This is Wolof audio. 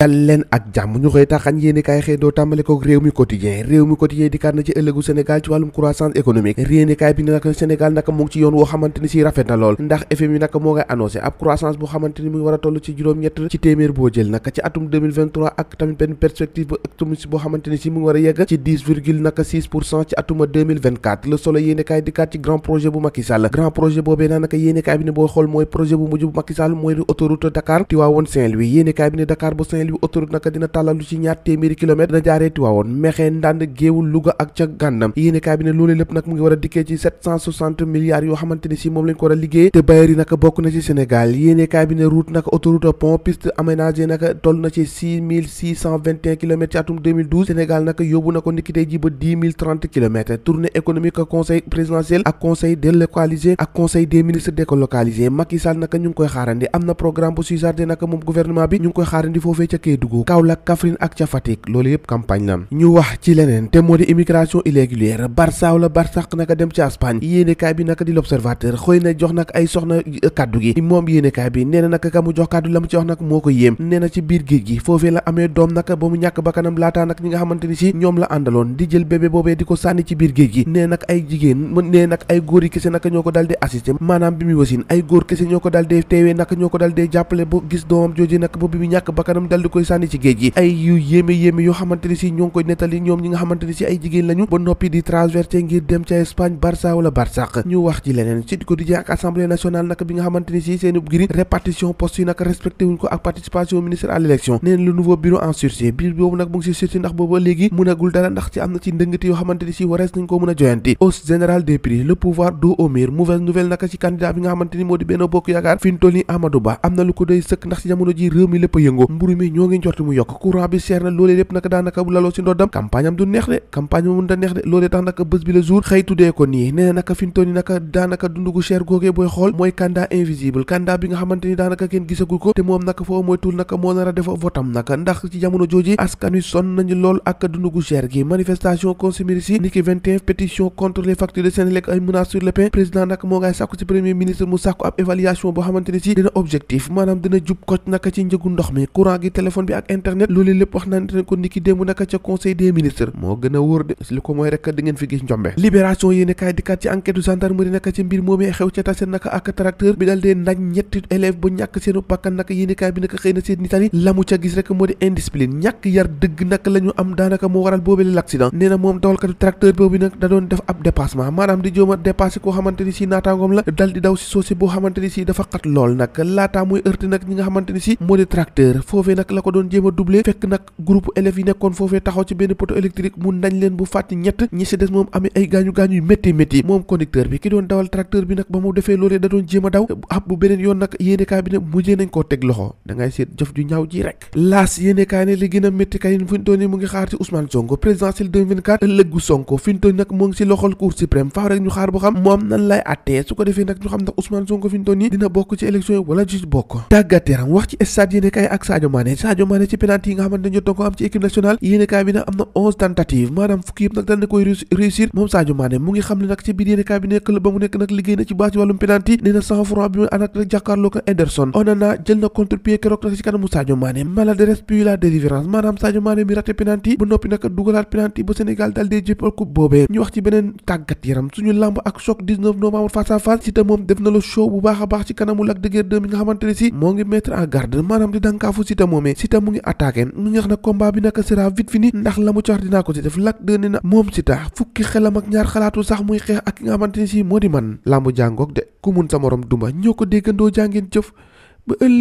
dal leen ak jàmm ñu koy taxañ yéeni kaay xëy doo tàmbale ko réew mi quotidien dikkaat na ci ëllëgu Sénégal ci wàllum croissance économique yéeni kaay bi nag Sénégal naka mu ngi ci yoon woo xamante ni si rafet na lool ndax FMI naka moo ngay annoncé ab croissance boo xamante ni mu ngi war a toll ci juróom-ñett ci téeméer boo jël naka ci atum 2023 ak tamit benn perspective boo xamante ni si mu ngi war a yegg ci 10,6% ci atuma 2024 le solo yéeni kaay dikkaat ci grand projet bu Macky Sall grand projet boobee naa naka yéeni kaay bi ne boo xool mooy projet bu mujj bu Macky Sall mooy autoroute Dakar Tivaouane Saint-Louis yéeni kaay bi ne Dakar bu Saint-Louis autoroute naka dina tàllalu ci ñaar téeméeri kilomètre dina jaaree Tivaouane Mekhe Ndande Géewul Louga ak ca Gàndam yéeni kaay bi ne loolu lépp nag mu ngi war a dikkee ci 760 milliards yoo xamante ni si moom lañ ko war a liggéey te bailleurs yi naka bokk na ci Sénégal yéeni kaay bi ne route naka autoroute pont piste aménagée naka toll na ci 6621 kilomètres ci atum 2012 Sénégal naka yóbbu na ko niki tey ji ba 10 030 kilomètres tournée économique conseil présidentiel ak conseil délocalisé ak conseil des ministres délocalisé Macky Sall naka ñu ngi koy xaarandi am na programme bu susardé naka moom gouvernement bi ñu ngi koy xaarandi foofee ca Kédougou Kaolack Kaffrine ak ca Fatick loolu yëpp campagne la ñu wax ci leneen te moo di immigration irrégulière Barça wala Barsaq naka dem ci Espagne yéenekaay bi naka di l'Observateur xëy na jox nag ay soxna kaddu gi moom yéenekaay bi nee na naka ka mu jox kaddu la mu ci wax nag moo ko yéem nee na ci biir géej gi foofee la amee doom naka ba mu ñàkk bakkanam laataa nag ñi nga xamante ni si ñoom la àndaloon di jël bébé boobee di ko sànni ci biir géej gi nee nag ay jigéen nee nag ay góor yi kese naka ñoo ko dal di assister maanaam bi muy wasin ay góor kese ñoo ko dal di teewee naka ñoo ko dal di jàppale ba gis doomam jooju nag ba bi mu ñàkk bakkanam dal di koy sànni ci géej gi ay yu yéeme yoo xamante ni si ñoo ngi koy nettali ñoom ñi nga xamante ni si ay jigéen lañu ba noppi di traversé ngir dem ca Espagne Barça wala Barsaq ñu wax ci leneen Sud Quotidien ak assemblée nationale naka bi nga xamante ni si seen giri répartition poste yi naka respecté wuñ ko ak participation ministre à l'élection nee na le nouveau bureau en sursis biir boobu nag mu ngi si sursis ndax booba léegi mënagul dara ndax ci am na ci ndëngati yoo xamante ni si warees nañ ko mën a joyanti hausse générale des prix le pouvoir dos au mur mauvaise nouvelle naka ci candidat bi nga xamante ni moo di Benno Bokk Yaakaar fi ñu toll ni Amadou Ba am na lu ko doy sëkk ndax ci jamono ji réew mi lépp a yëngoo mburu mi ñoo ngi njort mu yokk courant bi seer na loolee lépp naka daanaka bu laloo si ndoddam campagne am du neex de campagne am mënta neex de loolee tax naka bés bi le jour xëy tuddee ko nii nee na naka fi ñu toll ni naka daanaka dundugu cher googee booy xool mooy candidat invisible candidat bi nga xamante ni daanaka kenn gisagul ko te moom naka foo mooy tul naka moo nar a def votam naka ndax ci jamono jooji askan wi sonn nañu lool ak dundugu cher gi manifestation consumériste yi niki 21 pétition contre les factures de Senelec ay menaces sur le pain président naka moo ngay sàkku ci premier ministre mu sàkku ab évaluation boo xamante ni si dina objectif maanaam dina jub koc naka ci njëgu ndox mi courant gi téléphone bi ak internet loolu lépp wax nañ ko niki démb naka ca conseil des ministres moo gën a wóor de li ko mooy rek di ngeen fi gis njombe libération yéene kaay dikkaat ci enquête du gendarmerie naka ci mbir moomee xew ca tase naka ak tracteur bi dal dee ndaj ñetti élève ba ñàkk seenu bakkan naka yéene kaay bi naka xëy na seen nitali la mu ca gis rek moo di indiscipline ñàkk yar dëgg naka la ñu am daanaka moo waral boobee l'accident nee na moom dawalkatu tracteur boobu nag da doon def ab dépassement maanaam di jóoma dépassé koo xamante ni si naataangoom la dal di daw si soosé boo xamante ni si dafa xat lool nag laataa muy heurté nag ñi nga xamante ni si moo di tracteur foofee nag la ko doon jéem a doublé fekk nag groupe élèves yi nekkoon foofee taxaw ci benn poteau électrique mu ndañ leen bu fàtti ñett ñi si des moom amee ay gaañu-gaañu yu métti moom conducteur bi ki doon dawal tracteur bi nag ba mu defee loolee da doon jéem a daw ab bu beneen yoon nag yéenekaay bi ne mujjee nañ koo teg loxo da ngay seet jëf ju ñaaw ji rek laas yéenekaay ne li gën a métti kay fi ñu toll nii mu ngi xaar ci Ousmane Sonko présidentielle 2024 ëllëgu Sonko fi ñu toll nag mu ngi si loxol Cour suprême faaw rek ñu xaar boo xam moom nan lay attee su ko defee nag ñu xam ndax Ousmane Sonko fi ñu toll nii dina bokk ci élection yi wala juste bokk tàggat yaram wax ci stade yéenekaay ak Sadio Mané ci penalty yi nga xamante ne jot na ko am ci équipe nationale yéenekaay bi nag am na 11 tentatives maanaam fukki yëpp nag dal na koy réussir moom Sadio Mané mu ngi xam ne nag ci biir yéenekaay bi nekk la ba mu nekk nag liggéey na ci baax ci wàllum penalty nee na sang-froid bi mu ànd ak jàkkaarloo ko Ederson Onana jël na contre-pied keroog nag ci kanamu Sadio Mané maladresse puis la délivrance maanaam Sadio Mané mi raté penalty ba noppi nag dugalaat penalty ba Sénégal dal dee jéppal coupe boobee ñu wax ci beneen tàggat yaram suñu lamb ak choc 19 novembre face à face Siteu moom def na la show bu baax a baax ci kanamu Lac de Guiers 2 mi nga xamante ne si moo ngi mettre en garde maanaam di dankaafu Siteu moomee Siteu mu ngi attaqué mu ngi wax nag combat bi nag sera vite fini ndax la mu ci wax dinaa ko ci def Lac 2 ne na moom Siteu fukki xelam ak ñaar xalaatu sax muy xeex ak ki nga xamante ne si moo di man lambu jàngoog de ku mun sa morom duma ñoo ko déggandoo jàngeen jëf ba ëllëg